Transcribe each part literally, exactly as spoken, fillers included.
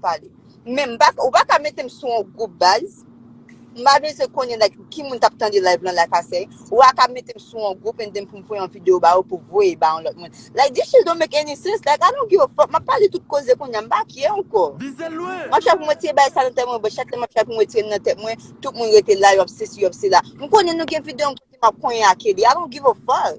Pale. Men m pa, ou pa ka mete m sou yon gwoup baz. M pa bezwen konnen like, ki moun t ap tande live lan la ka sè. Ou pa ka mete m sou yon gwoup and then pou m voye yon videyo ba yo pou voye ba yon lòt moun. Like, this shit don't make any sense. Like, I don't give a fuck. M ap pale tout koze kounye a, m pa care ankò. M ap chèche pou m retire bagay sa nan tèt mwen, but chak lè m ap chèche pou m retire l nan tèt mwen, tout moun rete la, yo ap sesi, yo ap sela. M konnen nou gen videyo m kote m ap konyen ak Kelly. I don't give a fuck.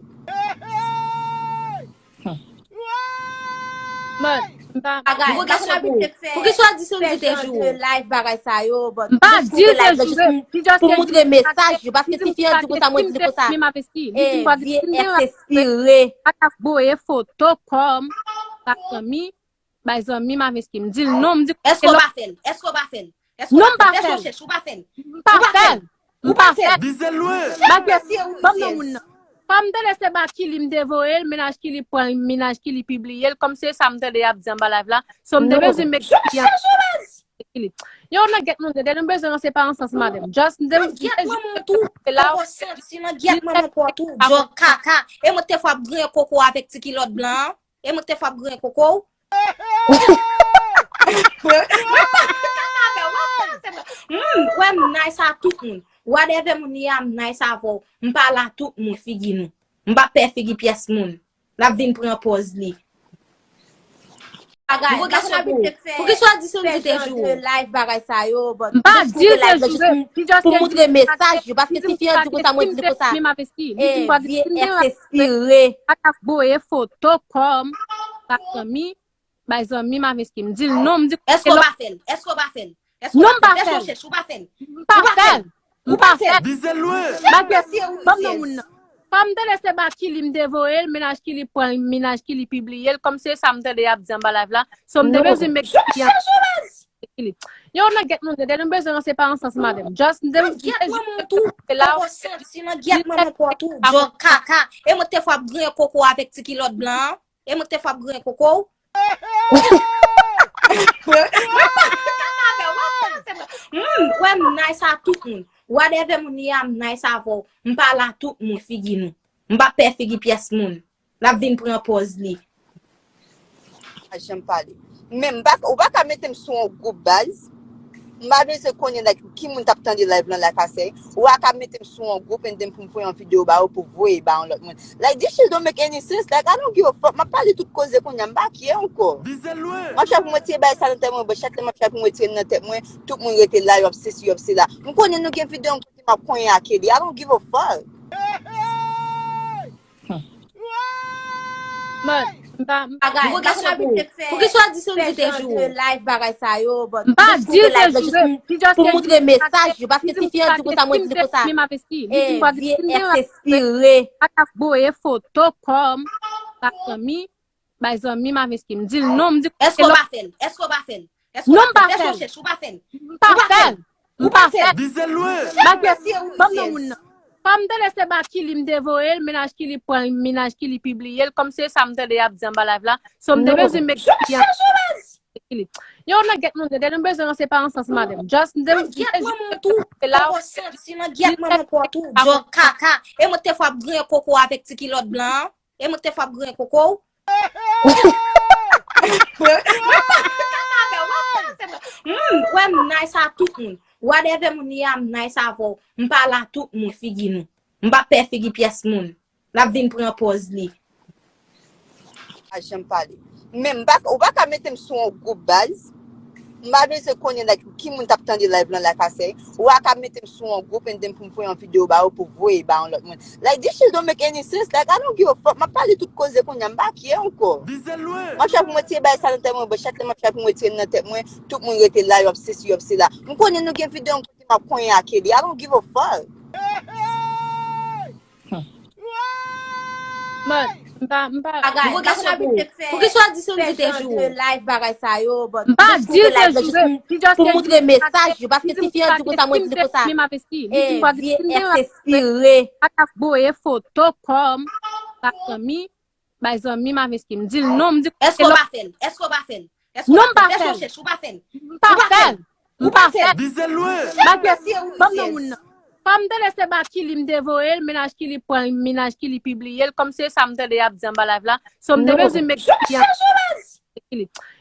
Man, m pa. Bagay, Gwo gason pou. Poukisa w di se yon di te joure? Live bagay sa yo, but M pa di se joure. Li just Pou moutre mesaj yo, paske ti fi an di konsa, mwen di li konsa. Li di m pa di Vye S espire. Ak ap voye foto kò m ba zanmi, bay zanmi m avèk ki m di l non, m di Èske w pa fè l? Èske w pa fè l? Èske w Non, m pa pa fè l? Fè fè yon l. chèch, ou pa fè l? M pa fè l. M pa fè l. Vize lwen. Bagay, ban m nan moun nan. Kòm m tande se ba Kili m te voye l, mennaj Kili pran l, mennaj Kili pibliye l, kòm se sa m tande y ap di anba live la. So m te bezwen make sure Kili. Yo nan gèt moun, de nou bezwen ranse pa ansanm madanm. Just m te Nan gyèt manman w tou. la Koko santi, nan gyèt manman w tou. Djòl kaka. E mwen te fwa ap griyen koko avèk ti kilòt blan an. E mwen te fwa ap griyen koko w. Mwen pa konn kaka avè w, w ap pase mwen. Moun, wè m nice a tout moun. Whatever moun ye a, m nice avè w. M pale a tout moun figi nou. M pa pè figi pyès moun. L ap vin pran pòz li. Bagay, Gwo gason gason pou. abitye fè. Poukisa w di se yon di te joure? Live bagay sa yo, but M pa di se joure. Li just Pou moutre mesaj yo, paske ti fi an di konsa, mwen di li konsa. Li di m pa di Vye m gen S espire. Ak ap voye foto kò m ba zanmi, bay zanmi m avèk ki m di l non, m di Èske w pa fè l? Èske w pa fè l? Èske w Non, m pa pa fè l? Fè fè yon l. chèch, ou pa fè l? M pa fè l. M pa fè l. Vize lwen. Bagay, ban m nan moun nan. Kòm m tande se ba Kili m te voye l, mennaj Kili pran l, mennaj Kili pibliye l, kòm se sa m tande y ap di anba live la. So m te bezwen make sure Kili. Yo nan gèt moun, de nou bezwen ranse pa ansanm madanm. Just m te Nan gyèt manman w tou. la Koko santi, nan gyèt manman w tou. Djòl kaka. E mwen te fwa ap griyen koko avèk ti kilòt blan an. E mwen te fwa ap griyen koko w. Mwen pa konn kaka avè w, w ap pase mwen. Moun, wè m nice a tout moun. Whatever moun ye a, m nice avè w. M pale a tout moun figi nou. M pa pè figi pyès moun. L ap vin pran pòz li. Pa janm pale. Men m pa, ou pa ka mete m sou yon gwoup baz. M pa bezwen konnen like, ki moun t ap tande live lan la ka sè. Ou pa ka mete m sou yon gwoup and then pou m voye yon videyo ba yo pou voye ba yon lòt moun. Like, this shit don't make any sense. Like, I don't give a fuck. M ap pale tout koze kounye a, m pa care ankò. Vize lwen. M ap chèche pou m retire bagay sa nan tèt mwen, but chak lè m ap chèche pou m retire l nan tèt mwen, tout moun rete la, yo ap sesi, yo ap sela. M konnen nou gen videyo m kote m ap konyen ak Kelly. I don't give a fuck. Man, m pa, m pa. Bagay, Gwo gason pou. Poukisa w di se yon di te joure? Live bagay sa yo, but M pa di se joure. Li just Pou moutre mesaj yo, paske ti fi an di konsa, mwen di li konsa. Li di m pa di Vye m gen S espire. Ak ap voye foto kò m ba zanmi, bay zanmi m avèk ki m di l non, m di Èske w pa fè l? Èske w pa fè l? Èske w Non, pa m fè pa l? Fè fè yon l. chèch, ou pa fè l? M pa fè l. M pa fè l. Vize lwen. Bagay, ban m nan moun nan. Kòm m tande se ba Kili m te voye l, mennaj Kili pran l, mennaj Kili pibliye l, kòm se sa m tande y ap di anba live la. So m te bezwen make sure Kili. Yo nan gèt moun, de nou bezwen ranse pa ansanm madanm. Just m te Nan gyèt manman w tou. Koko santi, nan gyèt manman w tou. Djòl kaka. E mwen te fwa ap griyen koko avèk ti kilòt blan an. E mwen te fwa ap griyen koko w. Mwen pa konn kaka avè w, w ap pase mwen. Moun, wè m nice a tout moun. Whatever moun ye a, m nice avè w. M pale a tout moun figi nou. M pa pè figi pyès moun. L ap vin pran pòz li. Pa janm pale. Men m pa, ou pa ka mete m sou yon gwoup baz. M pa bezwen konnen like, ki moun t ap tande live lan la ka sè. Ou pa ka mete m sou yon gwoup and then pou m voye yon videyo ba yo pou voye ba yon lòt moun. Like, this shit don't make any sense. Like, I don't give a fuck. M ap pale tout koze kounye a, m pa care ankò. Vize lwen. M ap chèche pou m retire bagay sa nan tèt mwen, but chak lè m ap chèche pou m retire l nan tèt mwen, tout moun rete la, yo ap sesi, yo ap sela. M konnen nou gen videyo m kote m ap konyen ak Kelly. I don't give a fuck. Man, m pa, m pa. Bagay, Gwo gason pou. Poukisa w di se yon di te joure? Live bagay sa yo, but M pa di se joure. Li just Pou moutre mesaj yo, paske ti fi an di konsa, mwen di li konsa. Li di m pa di Vye S espire. Ak ap voye foto kò m ba zanmi, bay zanmi m avèk ki m di l non, m di Èske w pa fè l? Èske w pa fè l? Èske w Non, m pa pa fè l? Fè fè yon l. chèch, ou pa fè l? M pa fè l. M pa fè l. Vize lwen. Bagay, ban m nan moun nan. Kòm m tande se ba Kili m te voye l, mennaj Kili pran l, mennaj Kili pibliye l, kòm se sa m tande y ap di anba live la. So m te bezwen make sure Kili.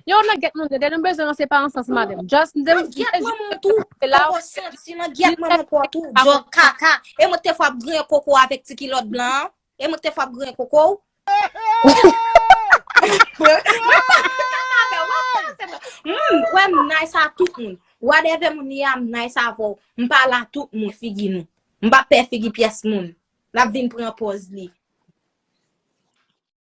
Yo, nan gyèt moun, gade, nou bezwen ranse pa ansanm avè m. Just, m te Nan gyèt manman w tou. Koko santi nan gyèt manman pa w tou. Djòk kaka. E mwen te fè w ap griyen koko avèk ti kilòt blan an. E mwen te fè w ap griyen koko w. Mwen pa di kaka avè w. Wè m nice a tout moun. Whatever moun ye a, m nice avè w. M pale a tout moun figi nou. M pa pè figi pyès moun. L ap vin pran pòz li.